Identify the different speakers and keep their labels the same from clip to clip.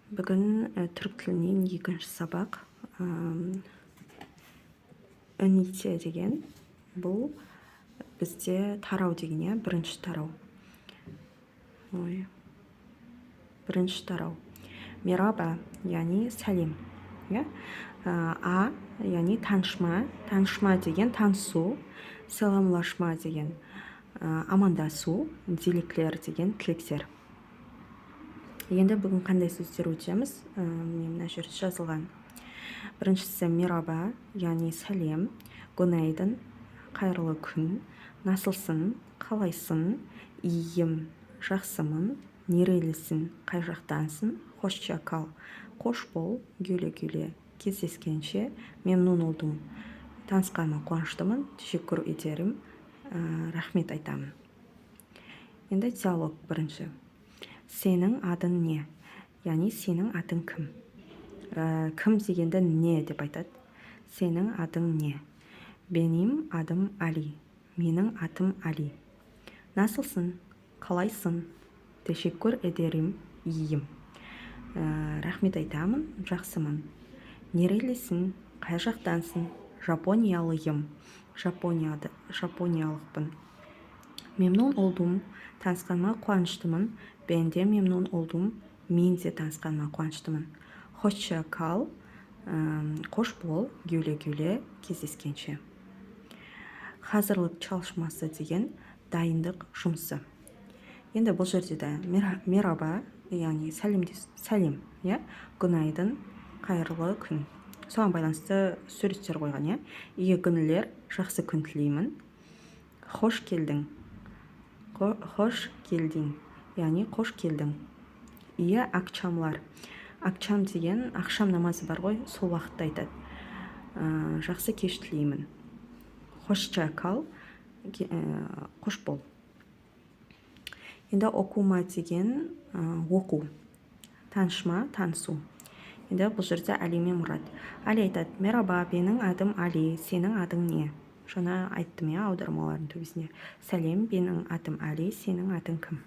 Speaker 1: Бүгін түрік тілінен екінші сабақ. Ünite деген бұл бізде тарау деген, иә, бірінші тарау. Ой, бірінші тарау. Merhaba, яғни сәлем, иә. А, яғни tanışma, tanışma деген танысу, selamlaşma деген амандасу, dilekler деген тілектер. Енді бүгін қандай сөздер өтеміз? Міне, мына жерде жазылған. Біріншісі merhaba, яғни сәлем, günaydın, қайырлы күн, nasılsın, қалайсың, iyiyim, жақсымын, nerelisin, қай жақтансың, hoşça kal, қош бол, güle güle, кездескенше, memnun oldum, танысқаныма қуаныштымын, teşekkür ederim, рахмет айтамын. Енді диалог бірінші. Сенің атың не? Яғни сенің атың кім? Кім дегенді не деп айтады. Сенің атың не? Benim adım Али. Менің атым Али. Nasılsın? Қалайсың? Teşekkür ederim. Iyiyim. Рахмет айтамын, жақсымын. Nerelisin? Қай жақтансың? Japonyalıyım. Жапонияда, жапониялықпын. Memnun oldum. Танысқаныма қуаныштымын. Ben de memnun oldum. Мен де танысқаныма қуаныштымын. Hoşça kal. Қош бол, güle güle, кездескенше. Hazırlık çalışması деген дайындық жұмысы. Енді бұл жерде де merhaba, яғни сәлемдес, сәлем, иә, günaydın, қайырлы күн. Соған байланысты суреттер қойған, иә. İyi günler, жақсы күн тілеймін. Hoş geldin. Hoş geldin. Яғни қош келдің. İyi akşamlar. Akşam деген ақшам намазы бар ғой, сол уақытта айтады. Жақсы кеш тілеймін. Hoşça kal, қош бол. Енді okuma деген оқу, tanışma, танысу. Енді бұл жерде Али мен Мұрат. Али айтады: Merhaba, benim adım Али, сенің атың не? Жаңа айттым, иә, аудармалардың төбесінде. Сәлем, менің атым Али, сенің атың кім?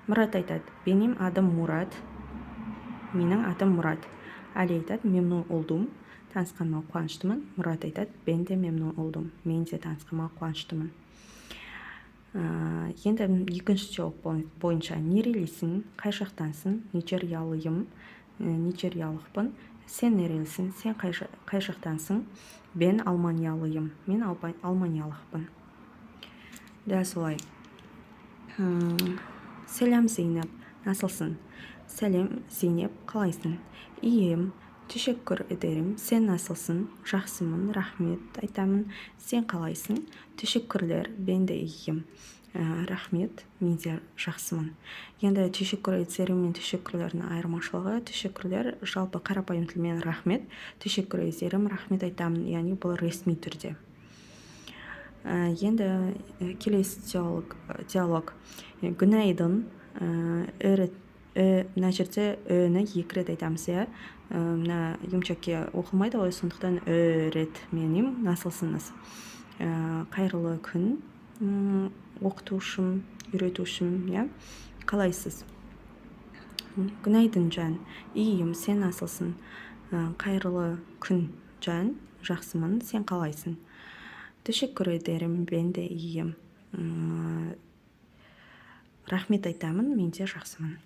Speaker 1: Мұрат айтады: Benim adım Мурат, менің атым Мұрат. Али айтады: Memnun oldum, танысқаныма қуаныштымын. Мұрат айтады: Ben de memnun oldum, мен де танысқаныма қуаныштымын. Енді екінші диалог бойынша: Nerelisin, қай жақтансың? Nijeryalıyım, нигериялықпын. Sen nerelisin, сен қай жақтансың? Ben Almanyalıyım, мен алманиялықпын. Дәл солай. Selam Zeynep, nasılsın? Сәлем, Зейнеп, қалайсың? İyiyim, teşekkür ederim, sen nasılsın? Жақсымын, рахмет айтамын, сен қалайсың? Teşekkürler, ben de iyiyim. Рахмет, мен де жақсымын. Енді teşekkür ederim мен teşekkürlerдің айырмашылығы: teşekkürler жалпы қарапайым тілмен рахмет, teşekkür ederim рахмет айтамын, яғни бұл ресми түрде. Енді келесі диалог. Günaydın, мына жерде үні екі рет айтамыз, иә. Мына yumuşak оқылмайды ғой, сондықтан öğretmenim, nasılsınız? Қайырлы күн, оқытушым, үйретушім, иә, қалайсыз? Günaydın Can, iyiyim, sen nasılsın? Қайырлы күн, Жан, жақсымын, сен қалайсың? Teşekkür ederim, ben de iyiyim. Рахмет айтамын, мен де жақсымын.